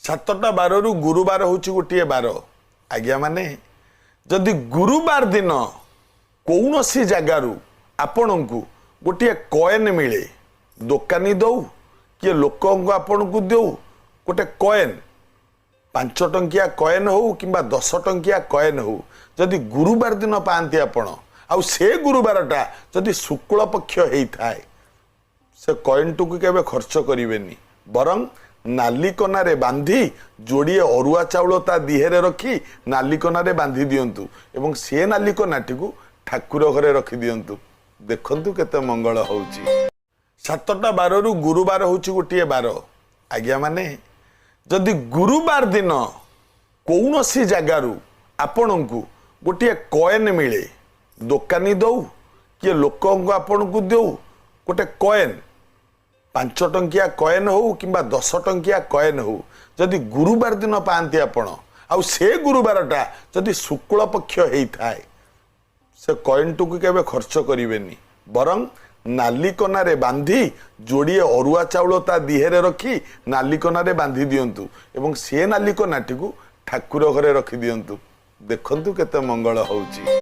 ସାତଟା ବାରରୁ ଗୁରୁବାର ହେଉଛି ଗୋଟିଏ ବାର। ଆଜ୍ଞା ମାନେ, ଯଦି ଗୁରୁବାର ଦିନ କୌଣସି ଜାଗାରୁ ଆପଣଙ୍କୁ ଗୋଟିଏ କଏନ୍ ମିଳେ, ଦୋକାନୀ ଦଉ କିଏ ଲୋକଙ୍କୁ ଆପଣଙ୍କୁ ଦେଉ, ଗୋଟେ କଏନ୍, 5 ଟଙ୍କିଆ କଏନ୍ ହଉ କିମ୍ବା 10 ଟଙ୍କିଆ କଏନ୍ ହଉ, ଯଦି ଗୁରୁବାର ଦିନ ପାଆନ୍ତି ଆପଣ, ଆଉ ସେ ଗୁରୁବାରଟା ଯଦି ଶୁକ୍ଳ ପକ୍ଷ ହେଇଥାଏ, ସେ କଏନ୍ଟିକୁ କେବେ ଖର୍ଚ୍ଚ କରିବେନି, ବରଂ ନାଲି କନାରେ ବାନ୍ଧି ଯୋଡ଼ିଏ ଅରୁଆ ଚାଉଳ ତା ଦିହେରେ ରଖି ନାଲି କନାରେ ବାନ୍ଧି ଦିଅନ୍ତୁ ଏବଂ ସେ ନାଲି କନାଟିକୁ ଠାକୁର ଘରେ ରଖିଦିଅନ୍ତୁ। ଦେଖନ୍ତୁ କେତେ ମଙ୍ଗଳ ହେଉଛି। ସାତଟା ବାରରୁ ଗୁରୁବାର ହେଉଛି ଗୋଟିଏ ବାର। ଆଜ୍ଞା ମାନେ, ଯଦି ଗୁରୁବାର ଦିନ କୌଣସି ଜାଗାରୁ ଆପଣଙ୍କୁ ଗୋଟିଏ କଏନ୍ ମିଳେ, ଦୋକାନୀ ଦଉ କିଏ ଲୋକଙ୍କୁ ଆପଣଙ୍କୁ ଦେଉ, ଗୋଟେ କଏନ୍, 5 ଟଙ୍କିଆ କଏନ୍ ହଉ କିମ୍ବା 10 ଟଙ୍କିଆ କଏନ୍ ହଉ, ଯଦି ଗୁରୁବାର ଦିନ ପାଆନ୍ତି ଆପଣ, ଆଉ ସେ ଗୁରୁବାରଟା ଯଦି ଶୁକ୍ଳ ପକ୍ଷ ହେଇଥାଏ, ସେ କଏନ୍ଟିକୁ କେବେ ଖର୍ଚ୍ଚ କରିବେନି, ବରଂ ନାଲି କନାରେ ବାନ୍ଧି ଯୋଡ଼ିଏ ଅରୁଆ ଚାଉଳ ତା ଦିହେରେ ରଖି ନାଲି କନାରେ ବାନ୍ଧି ଦିଅନ୍ତୁ ଏବଂ ସେ ନାଲି କନାଟିକୁ ଠାକୁର ଘରେ ରଖିଦିଅନ୍ତୁ। ଦେଖନ୍ତୁ କେତେ ମଙ୍ଗଳ ହେଉଛି।